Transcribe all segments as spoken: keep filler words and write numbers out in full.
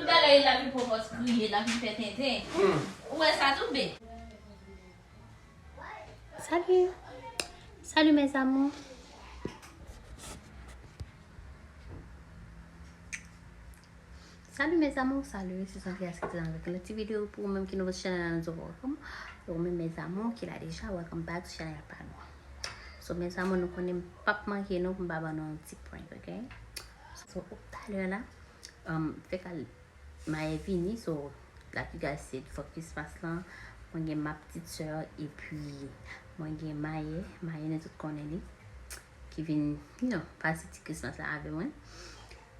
Talè l ap vin pran pòz kriye, l ap vin fè tenten. Hmm. Ou wè sa tou, be? Salut. Salut, mes amours. Salut, mes amours. Salut, se Sandrias ki te nan avèk yon lòt ti videyo pou ou menm ki nouvo sou chanèl la, nou di w welcome. E ou menm, mes amours, ki la deja, welcome back sou chanèl pa nou. So, mes amours, nou konnen m p ap manke nou pou m pa ban nou yon ti prank, ok? So, talè la, um, fèk al Maye vini, so, la ki gade se for Christmas lan, mwen gen ma petite sœur, epi mwen gen Maye, Maye nou tout konnen li, ki vin, you know, pase ti Christmas la avè mwen.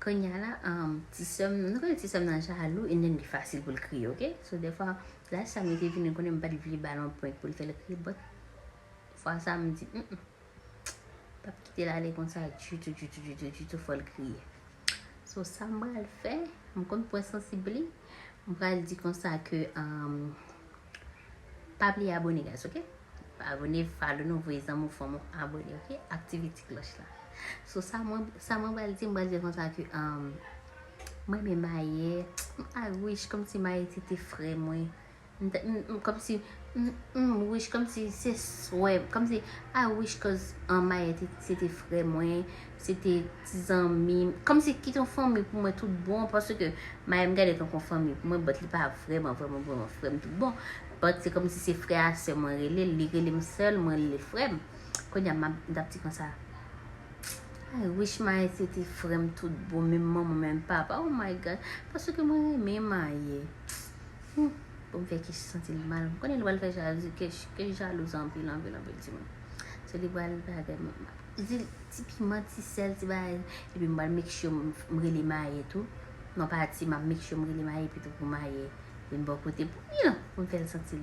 Kounye a la, um, ti sè m, nou konnen ti sè m nan jalou, and then li fasil pou l kriye, ok? So, dèfwa, last time li te vini, konnen m pa t vle ba l yon prank pou l fè l kriye, but fwa sa, m di, mm, mm. P ap kite l ale konsa ditou, ditou, ditou, ditou, fò l kriye. So, sa m pral fè, m konn pwen sansib li, m pral di konsa ke, um, pa bliye abone, guys, ok? Abone, follow nou, voye zanmi w, fanmi w abone, ok? Aktive ti klòch la. So, sa mwen, sa mwen pral di, m pral di konsa ke, um, mwen renmen Maye, I wish kòmsi Maye se te frè mwen. M t-, m, m, kòmsi, m, m wish, kòmsi se swè, kòmsi I wish cause, um, Maye te, se te frè mwen, se te ti zanmi m, kòmsi kite yon fanmi pou mwen tout bon, paske Maye m gade tankou yon fanmi pou mwen, but li pa vrèman, vrèman, vrèman frè m tout bon, but se kòmsi se frè a sè mwen rele l, li rele m sè l, mwen rele l frè m. Kounye a, m ap, m t ap di konsa, I wish Maye se te frè m tout bon, menm manman, menm papa, oh my God, paske mwen renmen Maye. Hmm, pou m fè Kesh santi l mal. M konnen li pral fè jalou, Kesh, Kesh jalou anpil, anpil, anpil, timoun. So, li pral bagay, m, m, ti, ti piman, ti sèl, ti bagay. Epi m pral make sure m, m rele Maye tou. Non, pa ti, m ap make sure m rele Maye pito pou Maye vin bò kote pou, you know, pou m fè l santi l.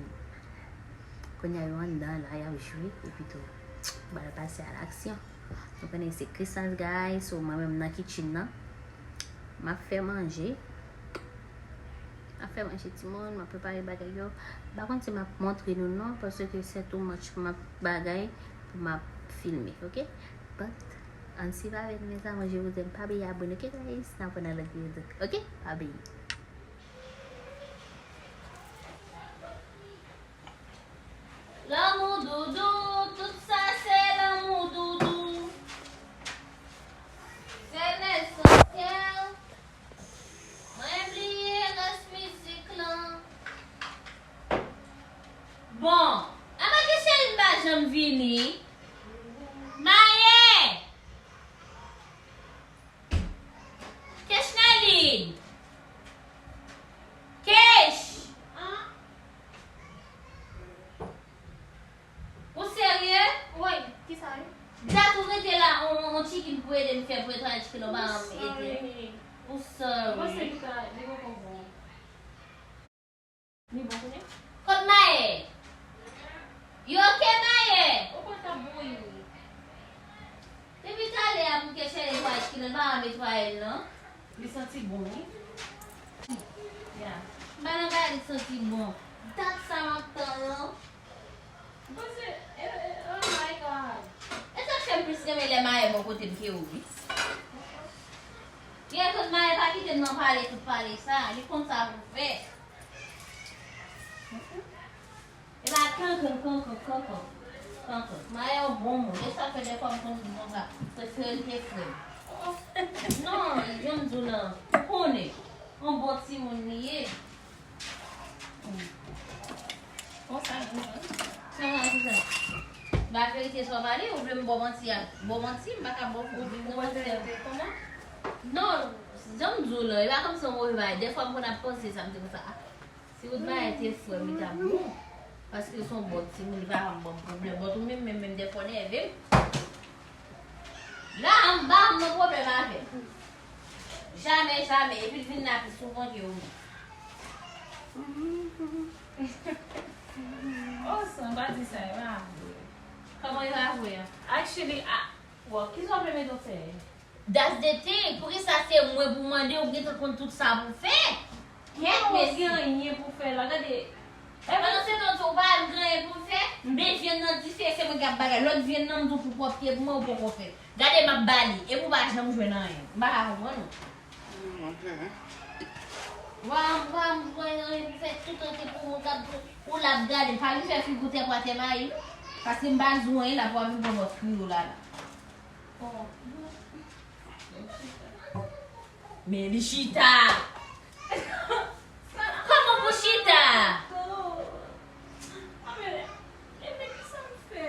Kounye a yo anndan la, y ap jwe, epi tou, m pral pase a laksyon. Nou konnen se Christmas, guys, so mwen menm nan kitchen nan. M ap fè manje. M ap fè manje timoun, m ap prepare bagay yo. M pa konn si m ap montre nou non, paske se too much pou m ap bagay, pou m ap filme, ok? But, ann swiv avèk nou, mes amours, je vous aime. Pa bliye abone, ok, guys? N ap wè nan lòt videyo, ok? Pa bliye. Lanmou doudou, tout sa se lanmou doudou. Se lesansyèl. Mwen bliye rès mizik lan. Bon, apa ke Sherline pa janm vini? Maye! Kesh Nerline! Kesh! Ou serye? Wi, kisa wi? Dat ou rete la, on, on chicken pou ede m fè pou netwayaj chicken lan, pa ete. Ou sorry. Ou sorry. Mwen se li ka, li poko bon. Li bon kounye a? Kot Maye? You ok, Maye? Ou konn sa bouyi wi. Depi talè a pou ke chèlè netwaye chicken lan, pa netwaye l non. Li santi bon wi. Ya. M pa nan bagay li santi bon. Dat sa m ap tann lan. Mwen se, eh, eh, oh my God. E sa k fè m plis renmen lè Maye bò kote m ke ou wi. Yeah, cause Maye pa kite m nan pale tout pale sa. Li konn sa pou l fè. E pa kankan, kankan, kankan, kankan. Maye yon bon moun. E sa fè dèfwa m konn di konsa, prefere l ke frè m. Non, jan m di w lan, ou konnen, yon bon timoun li ye. Konsa, konsa. Sa, sa, sa. Ba verite sa w pale, ou vle m ba w manti a? Ba w manti, m pa ka ba w. Ou, ou wè verite kòman? Non, jan m di w lan, e pa kòmsi yon move bagay. Dèfwa m konn ap panse sa, m di konsa, ah, si Woodmaya te frè m, li t ap bon. Paske se yon bon timoun, li pa janm ban m pwoblèm. But ou menm, menm, menm dèfwa w nève m. La, m pa janm nan pwoblèm avè l. Jamè, jamè. Epi l vin la pi souvan ke ou. Oh, san, pa di sa, e pa vre. Kòman e pa vre a? Actually, a, bon, kisa w vle mete w fè? That's the thing. Poukisa se mwen pou mande, ou gentan konn tout sa pou fè? Kèt, mesye. Ou gen anyen pou fè la, gade. Pandan se tan, ou pa gen anyen pou fè? M met vyann nan dife, se mwen k ap bagay. Lòt vyann nan, m di w pou pwòpte pou mwen, ou poko fè. Gade, m ap ba li. Epi w pa janm jwenn anyen. M pa ka konprann ou. Mm, ok. Vwa, vwa, vwa, vwa, fè tout an te pou moun k ap, pou l ap gade. Pa vin fè figi w tè pou atè mayi. Paske m pa zwen la pou w ap vin pran bòs kriye w la la. Men li chita. Kòman pou chita? E men ki sa m fè?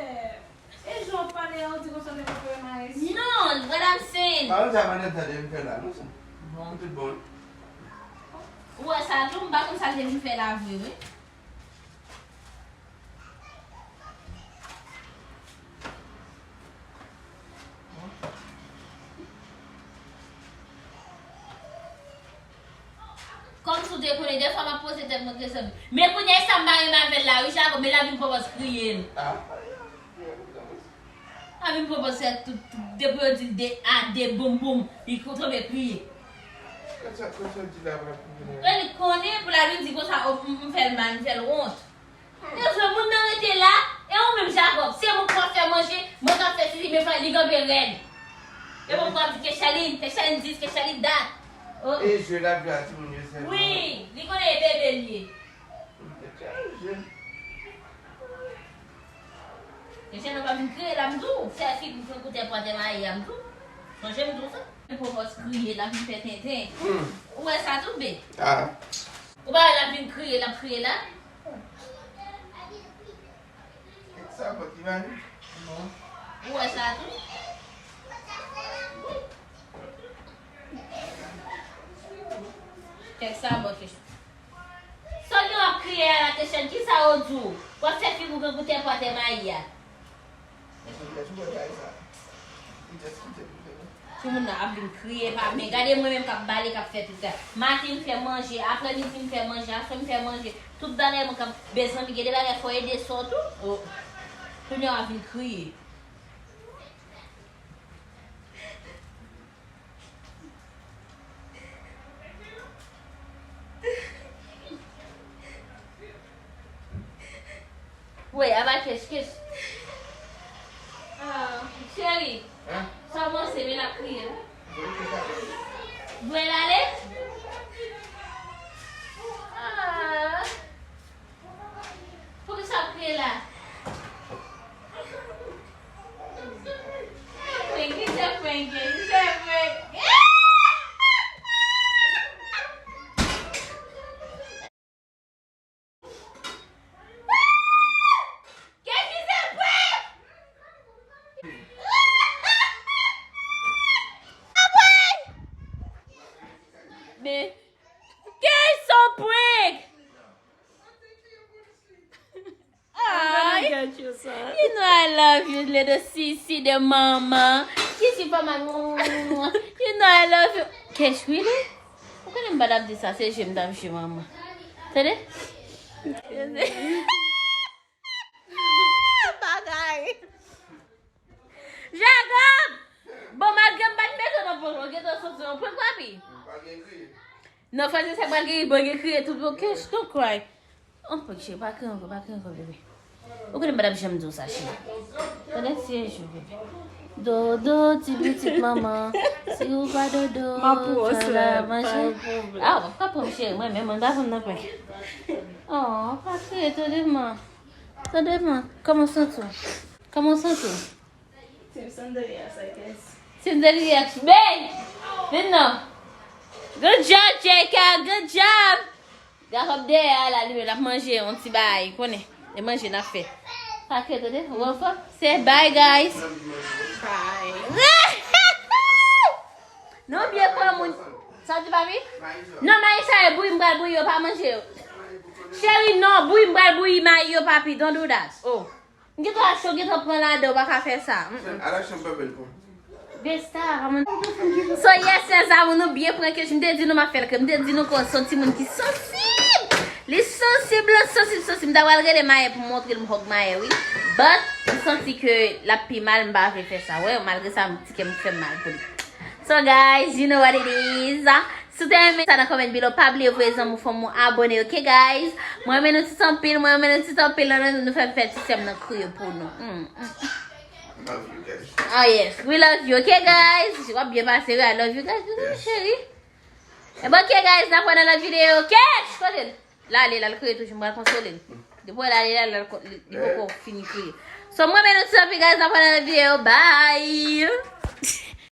E jan w pale a, ou di konsa m te konprann mayi. Non, what I'm saying. Pawòl sa pa nan tan de m fè la, non, sa. Bon. Pou tout bon. Ou wè sa tou, m pa konn sa l te vin fè la vre, wi. Kòmsi w te konnen, dèfwa m ap poze tèt mwen kesyon. Men kounye a sa m pa renmen avè l la, wi, Jacob, men l ap vin pran bòs kriye l. Ah. L ap vin pran bòs fè tout, tout, depi yo di l de a de boum boum, li tonbe kriye. Kòman sa, kòman sa di la, la pou vin. E li konnen pou l al vin di konsa, o, m, m fè l mal, m fè l wont. Yo jwe moun nan rete la, e ou menm Jacob, se mwen k ap fè manje, mwen k ap fè sesi, men fè li kanpe rèd. E mwen k ap di Kechaline, Kechaline this, Kechaline that. Oh. E jwe l ap jwe a timoun yo sèlman. Wi, li konnen e bebe l ye. Tèt chaje. Kechaline pa vin kriye la, m di w, fè figi w fè koutè pou atè mayi a, m di w. Sonje m di w sa. Pou bòs kriye, l ap vin fè tenten. Hmm. Ou wè sa tou, be? Ah. Ou pa wè l ap vin kriye, l ap kriye la? Kèk sabòt li ba li. Bon. Ou wè sa tou? Kèk sabòt li. Sòl yo ap kriye a la, Kechèn, kisa yo di w? W ap fè figi w gen koutè pou atè mayi a. Timoun nan ap vin kriye pa men. Gade mwen menm k ap bale, k ap fè tout sa. Maten m fè manje, aprèmidi m fè manje, aswè m fè manje. Tout bagay mwen k ap bezwen, gen de bagay fò ede sò tou. Oh. Kounye a w ap vin kriye. Wey, aba kech, kech. Ah, cheri. Hein? Sa w panse, men l ap kriye. Dwe l ale? Ah. Poukisa w ap kriye la? Frenk, ki se Frenk ye? Ki se Frenk? Kech, ki se Frenk? Men, kech se Frenk! Ay. You know I love you, little sisi de mama. Kisi pa mal. You know I love you. Kech, really? Ou konnen m pa t ap di sa, se je m t ap je manman. Tande? Bagay. Jacob! Bon, malgre m pa t mete w nan pwòch, ou gentan soti nan pwòch, papi. Non, frè, se sa k pral gen, bon, gen kriye tout, bon, Kech, don't cry. Yon prank, cheri, pa kriye ankò, pa kriye ankò, bebe. Ou konnen m pa t ap janm di w sa, cheri. Tande, ti enjou, bebe. Dodo, ti pitit manman. Si ou pa dodo, m ap pran w, cheri, pa gen pwoblèm. Ah, w ap ka pran m, cheri, mwen menm, mwen pa pran m nan prank. Oh, pa kriye, tande, man. Tande, man. Kòman w santi w? Kòman w santi w? Team Cindelias, I guess. Cindelias, bey! Vin non. Good job, Jacob. Good job. Jacob dèyè a la, li menm, l ap manje yon ti bagay, konnen. E manje n ap fè. Pa kite, tande? Ou anfòm? Say bye, guys. Bye. Non, byen pran moun. Sa w di, papi? Non, mayi sa yo bouyi, m pral bouyi yo, pa manje yo. Cheri, non, bouyi, m pral bouyi mayi yo, papi. Don't do that. Oh. M gentan cho, gentan pran ladan, ou pa ka fè sa. Mm-mm. Ala chanm pa bèl pou. Besta, pa mwen. So, yes, lèzanmi, nou byen pran Kech. M te di nou m ap fè l kreye. M te di nou konsa, se yon timoun ki sansib. Li sansib, li sansib, sansib. M ta pral rele Maye pou m montre l m hug Maye, wi. But, m santi ke l ap pi mal, m pa vle fè sa. Wè, malgre sa, m ti kè m fè m mal pou li. So, guys, you know what it is. Si w te renmen sa nan comment below, pa bliye voye zanmi w, fanmi w abone, ok, guys? Mwen renmen nou tout anpil, mwen renmen nou tout anpil, nan nou fè fè ti sè m nan kriye pou nou. Mm, mm. Love you guys. Oh yes, we love you, ok, guys? W ap byen pase, wi, I love you guys, cheri. E bon, ok, guys, n ap wè nan lòt videyo. Kèch! Kote l? L ale, l al kriye toujou, m pral konsole l. Depi w la, li la, li poko fini kriye. So, mwen, men nou ti zanmi, guys, n ap wè nan lòt videyo. Bye!